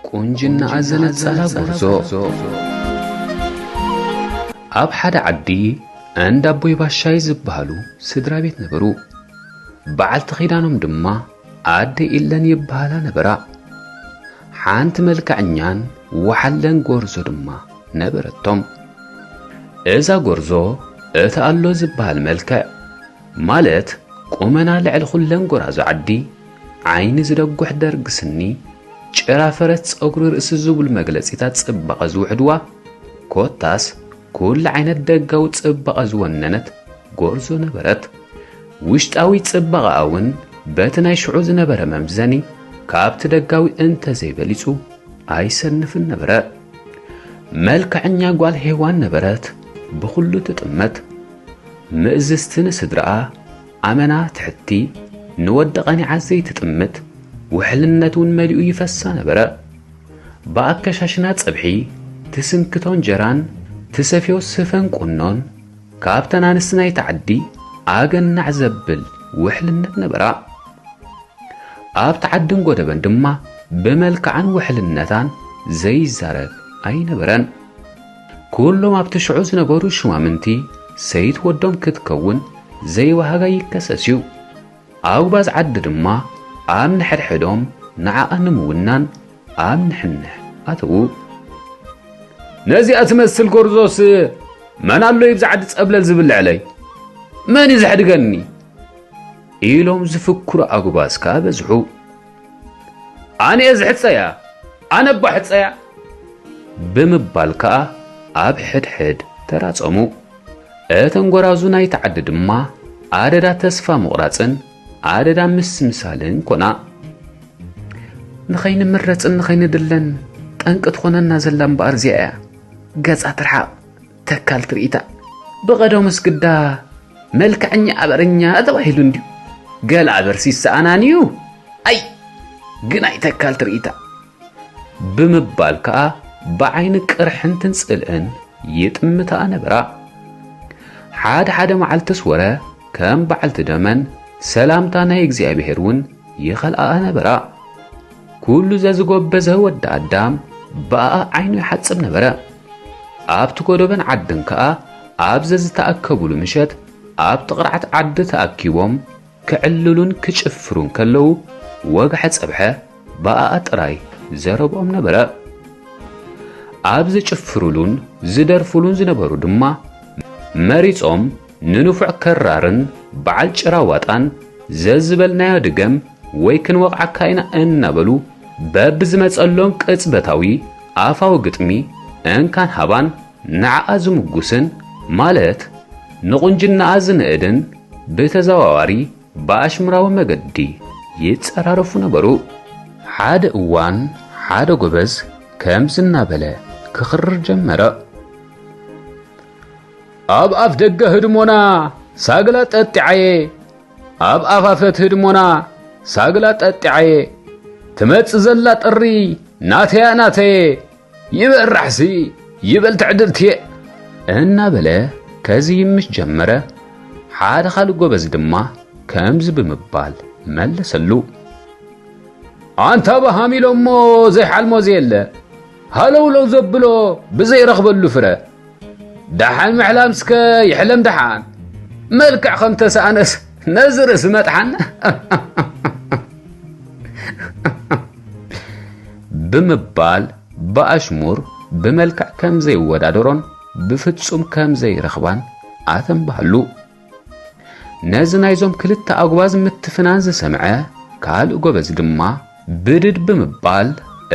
ቁንጅናኣ ዘነጸላ ጎርዞ። ኣብ ሓደ ዓዲ እንዳ ኣቦይ ባሻይ ዝበሃሉ ስድራ ቤት ነበሩ። በዓልቲ ኪዳኖም ድማ ኣደ ኢለን ይበሃላ ነበራ። ሓንቲ መልክዐኛን ወሓለን ጎርዞ ድማ ነበረቶም። እዛ ጎርዞ እቲ ኣሎ ዝበሃል መልክዕ፣ ማለት ቁመና ልዕሊ ኩለን ጎራዙ ዓዲ፣ ዓይኒ ዝደጉሕ ደርጊ ስኒ፣ ጭራ ፈረስ ጸጉሪ ርእሲ ዝብሉ መግለጺታት ጽባቐ ዝውሕድዋ፣ ኮታስ ኩሉ ዓይነት ደጋዊ ጽባቐ ዝወነነት ጎርዞ ነበረት። ውሽጣዊ ጽባቐኣ እውን በቲ ናይ ሽዑ ዝነበረ መምዘኒ ካብቲ ደጋዊ እንተዘይበሊጹ ኣይሰንፍን ነበረ። መልክዐኛ ጓል ሄዋን ነበረት፣ ብኹሉ ትጥመት። ምእዝዝቲ ንስድራኣ፣ ኣመና ትሕቲ፣ ንወዲ ቀኒዓ ዘይትጥምት፣ ውሕልነት እውን መሊኡ ይፈሳ ነበረ። ብኣከሻሽና ጸብሒ፣ ትስንክቶ እንጀራን ትሰፍዮ ስፈን ቁኖን፣ ካብተን ኣንስቲ ናይቲ ዓዲ ኣገናዕ ዘብል ውሕልነት ነበራ። ኣብቲ ዓድን ጎደበን ድማ ብመልክዓን ውሕልነታን ዘይዛረብ ኣይነበረን። ኩሎም ኣብቲ ሽዑ ዝነበሩ ሹማምንቲ ሰይት ወዶም ክትከውን ዘይወሃጋ ይከሰስዩ። ኣጉባዝ ዓዲ ድማ ኣብ ንሕድሕዶም ንዓኣ ንምውናን ኣብ ንሕንሕ ኣተዉ። ነዚኣ ትመስል ጎርዞስ መን ኣሎ ይብዛ ዓዲ ጸብለል ዝብልዕለይ? መን እዩ ዘሕድገኒ? ኢሎም ዝፍክሩ ኣጉባዝ ከኣ በዝሑ። ኣነ እየ ዝሕጸያ፣ ኣነ እባ ሕጸያ ብምባል ከኣ ኣብ ሕድሕድ ተራጸሙ። እተን ጎራዙ ናይቲ ዓዲ ድማ ኣደዳ ተስፋ ምቑራጽን ኣደዳ ምስምሳልን ኮና። ንኸይንምረጽን ንኸይንድለን ጠንቂ ትኾነና ዘላ እምበኣር እዚኣ እያ። ገጻ ትርሓቕ፣ ተካል ትርኢታ። ብቐደሙስ ግዳ መልክዐኛ ኣበረኛ ተባሂሉ እንድዩ። ገለ ኣበርሲ ይሰኣናን እዩ። ኣይ፣ ግናይ ተካል ትርኢታ። ብምባል ከኣ ብዓይኒ ቅርሕንትን ጽልእን ይጥምታ ነበራ። ሓደ ሓደ መዓልትስ ወረ ከም በዓልቲ ደመን ሰላምታ ናይ እግዚኣብሔር እውን ይኸልኣኣ ነበራ። ኩሉ ዘዝጎበዘ ወዲ ኣዳም ብኣኣ ዓይኑ ይሓጽብ ነበረ። ኣብቲ ጎደበን ዓድን ከኣ ኣብ ዘዝተኣከቡሉ ምሸት ኣብቲ ቅርዓት ዓዲ ተኣኪቦም ክዕልሉን ክጭፍሩን ከለዉ ወግሐ ጸብሐ ብኣኣ ጥራይ ዘረብኦም ነበረ። ኣብ ዝጭፍሩሉን ዝደርፉሉን ዝነበሩ ድማ መሪጾም ንንፉዕ ከራርን በዓል ጭራ ዋጣን ዘዝበልናዮ ድገም ወይ ክንወቕዓካ ኢና እናበሉ በብዝመጸሎም ቅጽበታዊ ኣፋዊ ግጥሚ እንካን ሃባን ንዓኣ ዝምጉስን ማለት ንቑንጅናኣ ዝንእድን ብተዘዋዋሪ ብኣሽሙራዊ መገዲ ይጸራረፉ ነበሩ። ሓደ እዋን ሓደ ጎበዝ ከምዚ እናበለ ክኽርር ጀመረ። ኣብ ኣፍ ደገ ህድሞና ሳግላ ጠጢዓየ፣ ኣብ ኣፋፈት ህድሞና ሳግላ ጠጢዓየ፣ ትመጽእ ዘላ ጥሪ ናተያ ናተየ፣ ይበል ራሕሲ፣ ይበል ትዕድልትየ እናበለ ከዝይም ምስ ጀመረ፣ ሓደ ካልእ ጎበዝ ድማ ከምዚ ብምባል መለሰሉ። ኣንታ በሃም ኢሎሞ ዘይሓልሞ ዘየለ፣ ሃለውለው ዘብሎ ብዘይረኽበሉ ፍረ፣ ደሓን ምሕላምስከ ይሕለም ደሓን፣ መልክዕ ከም ተሰኣነስ ነዚ ርእሲ መጥሓን ብምባል ብኣሽሙር ብመልክዕ ከም ዘይወዳደሮን ብፍጹም ከም ዘይረኽባን ኣተንባህሉ። ነዚ ናይዞም ክልተ ኣጉባዝ ምትፍናን ዝሰምዐ ካልእ ጎበዝ ድማ ብድድ ብምባል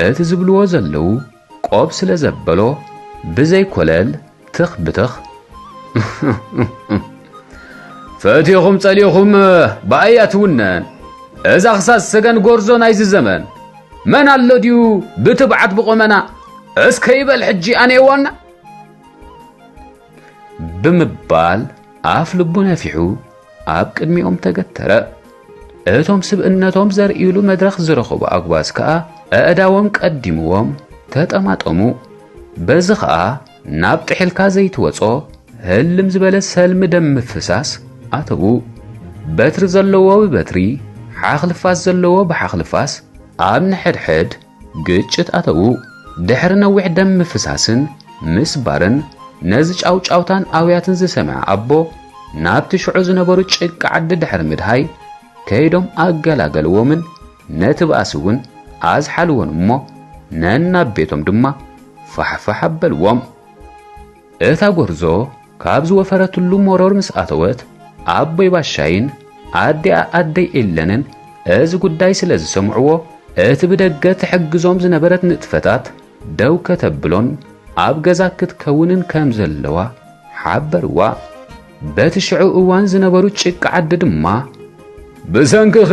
እቲ ዝብልዎ ዘለዉ ቆብ ስለ ዘበሎ ብዘይኮለል ትኽ ብትኽ ፈቲኹም ጸሊኹም ብኣያ ትውነን እዛ ክሳስ ሰገን ጎርዞ ናይዚ ዘመን መን ኣሎ ድዩ ብትብዓት ብቆመና እስከ ይበል ሕጂ ኣነየዋና ብምባል ኣፍ ልቡ ነፊሑ ኣብ ቅድሚኦም ተገተረ። እቶም ስብእነቶም ዘርእይሉ መድረኽ ዝረኸቡ ኣጉባዝ ከኣ ኣእዳዎም ቀዲምዎም ተጠማጠሙ። በዚ ኸኣ ናብ ጥሒልካ ዘይትወጾ ህልም ዝበለ ሰልሚ ደም ምፍሳስ ኣተዉ። በትሪ ዘለዎ ብበትሪ፣ ሓኽሊ ፋስ ዘለዎ ብሓኽሊ ፋስ ኣብ ንሕድሕድ ግጭት ኣተዉ። ድሕሪ ነዊሕ ደም ምፍሳስን ምስባርን ነዚ ጫውጫውታን ኣውያትን ዝሰምዐ ኣቦ ናብቲ ሽዑ ዝነበሩ ጭቃ ዓዲ ድሕሪ ምድሃይ ከይዶም ኣገላገልዎምን ነቲ ባእሲ እውን ኣዝሓልዎን እሞ ነናብ ቤቶም ድማ ፋሕፋሕ ኣበልዎም። እታ ጎርዞ ካብ ዝወፈረትሉ መሮር ምስ ኣተወት ኣቦይ ባሻይን ኣዲኣ ኣደይ ኤለንን እዚ ጉዳይ ስለ ዝሰምዕዎ እቲ ብደገ ትሕግዞም ዝነበረት ንጥፈታት ደው ከተብሎን ኣብ ገዛ ክትከውንን ከም ዘለዋ ሓበርዋ። በቲ ሽዑ እዋን ዝነበሩ ጭቃ ዓዲ ድማ ብሰንክኺ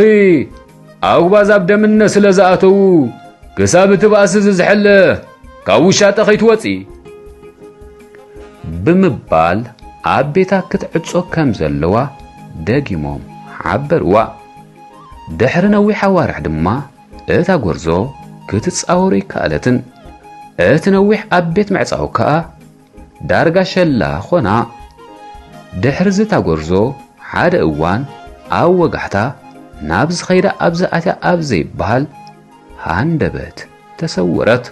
ኣጉባዝ ኣብ ደምነ ስለ ዝኣተዉ ክሳብ እቲ ባእሲ ዝዝሐለ ካብ ውሻጠ ከይትወጺ ብምባል ኣብ ቤታ ክትዕጾ ከም ዘለዋ ደጊሞም ሓበርዋ። ድሕሪ ነዊሕ ኣዋርሕ ድማ እታ ጎርዞ ክትጻወሮ ይከኣለትን እቲ ነዊሕ ኣብ ቤት ምዕጻው ከኣ ዳርጋ ሸላ ኾና። ድሕሪ እዚ እታ ጎርዞ ሓደ እዋን ኣብ ወጋሕታ ናብ ዝኸይዳ ኣብ ዝኣትያ ኣብ ዘይበሃል ሃንደበት ተሰወረት።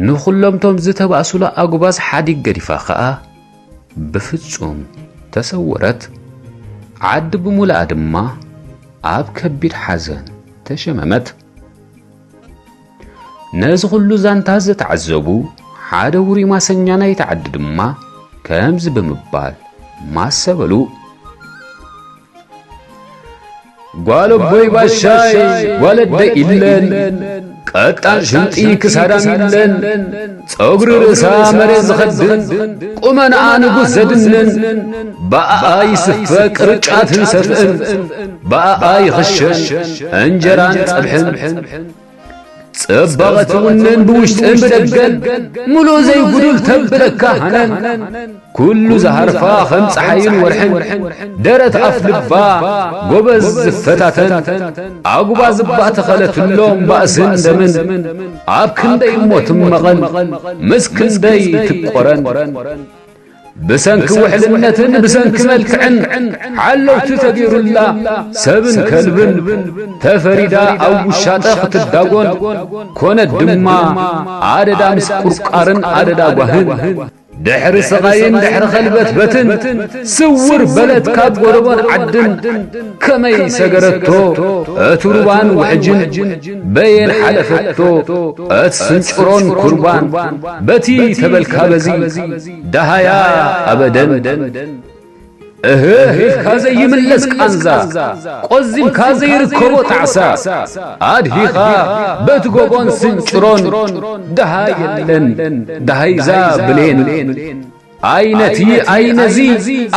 ንኹሎም ቶም ዝተባእሱላ ኣጉባዝ ሓዲግ ገዲፋ ኸኣ ብፍጹም ተሰወረት። ዓዲ ብምሉኣ ድማ ኣብ ከቢድ ሓዘን ተሸመመት። ነዚ ኹሉ ዛንታ ዝተዓዘቡ ሓደ ውሩይ ማሰኛ ናይቲ ዓዲ ድማ ከምዚ ብምባል ማሰ በሉ። ጓል ኣቦይ ባሻይ ጓል ኣደ ኢለን ቀጣን ሽንጢ ክሳዳም ኢለን ጸጉሪ ርእሳ መሬት ዝኸድን ቁመናኣ ንጉስ ዘድንን ብኣኣ ይስፈ ቅርጫትን ሰፍእን ብኣኣ ይኽሸን እንጀራን ጸብሕን ጽባቐ ትውንን ብውሽጥን ብደገን ምሉእ ዘይጉዱል ተብለካ ሃነን ኩሉ ዝሃርፋ ከም ጸሓይን ወርሕን ደረት ኣፍ ልባ ጎበዝ ዝፈታተን ኣጉባ ዝባ ተኸለትሎም ባእስን ደምን ኣብ ክንደይ እሞ ትመቐን ምስ ክንደይ ትቆረን ብሰንኪ ውሕልነትን ብሰንኪ መልክዕን ሓለውቲ ተገይሩላ ሰብን ከልብን ተፈሪዳ ኣብ ውሻጠ ክትዳጎን ኮነት ድማ ኣደዳ ምስ ቁርቋርን ኣደዳ ጓህን ድሕሪ ስቓይን ድሕሪ ኸልበትበትን ስውር በለት ካብ ጎደቦን ዓድን ከመይ ሰገረቶ እቲ ሩባን ውሕጅን በየን ሓለፈቶ እቲ ስንጭሮን ኩርባን በቲ ተበልካ በዚ ደሃያ ኣበደን እህ ኢልካ ዘይምለስ ቃንዛ ቆዚምካ ዘይርከቦ ጣዕሳ ኣድሂኻ በቲ ጎቦን ስንጭሮን ደሃ የለን ደሃይዛ ብሌን ኣይነቲ ኣይነዚ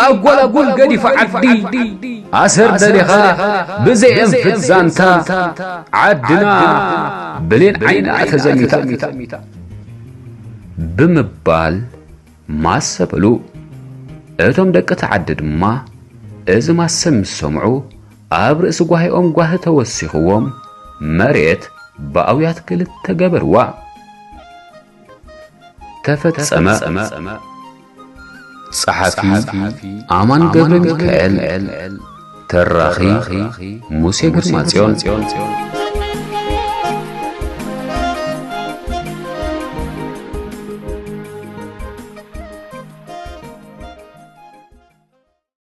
ኣጎላጉል ገዲፋ ዓዲ ኣሰር ደሊኻ ብዘየንፍት ዛንታ ዓድና ብሌን ዓይና ተዘሚታ ብምባል ማሰ በሉ። እቶም ደቂ ተዓዲ ድማ እዚ ማሰ ምስ ሰምዑ ኣብ ርእሲ ጓሂኦም ጓሂ ተወሲኽዎም መሬት ብኣውያት ክልተ ገበርዋ። ተፈጸመ። ጸሓፊ ኣማን ገብረ ሚካኤል፣ ተራኺ ሙሴ ግርማጽዮን።